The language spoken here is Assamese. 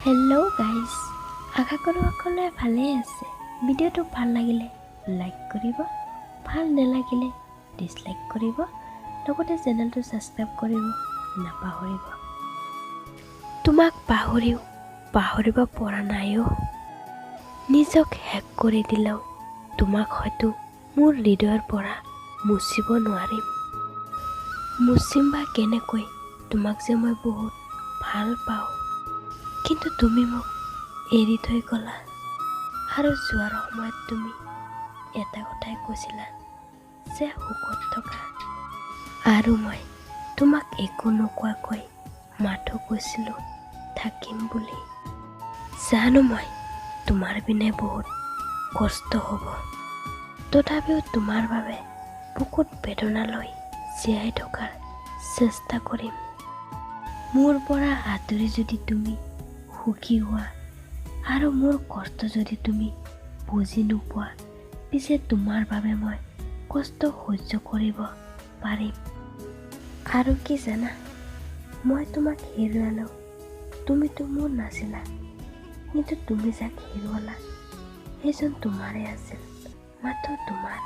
হেল্ল' গাইজ, আশা কৰোঁ সকলোৱে ভালেই আছে। ভিডিঅ'টো ভাল লাগিলে লাইক কৰিব, ভাল নালাগিলে ডিছলাইক কৰিব, লগতে চেনেলটো ছাবস্ক্ৰাইব কৰিব নাপাহৰিব। তোমাক পাহৰিও পাহৰিব পৰা নাই অ'। নিজক শেষ কৰি দিলেও তোমাক হয়তো মোৰ হৃদয়ৰ পৰা মুচিব নোৱাৰিম। মুচিম বা কেনেকৈ, তোমাক যে মই বহুত ভাল পাওঁ। কিন্তু তুমি মোক এৰি থৈ গ'লা, আৰু যোৱাৰ সময়ত তুমি এটা কথাই কৈছিলা যে সুখত থকা। আৰু মই তোমাক একো নোকোৱাকৈ মাথো কৈছিলোঁ থাকিম বুলি। জানো মই তোমাৰ বিনে বহুত কষ্ট হ'ব, তথাপিও তোমাৰ বাবে বুকুত বেদনা লৈ জীয়াই থকাৰ চেষ্টা কৰিম। মোৰ পৰা আঁতৰি যদি তুমি সুখী হোৱা আৰু মোৰ কষ্ট যদি তুমি বুজি নোপোৱা, পিছে তোমাৰ বাবে মই কষ্ট সহ্য কৰিব পাৰিম। আৰু কি জানা, মই তোমাক হেৰুৱালেও তুমিতো মোৰ নাছিলা, কিন্তু তুমি যাক হেৰুৱালা সেইজন তোমাৰে আছিল, মাথো তোমাৰ।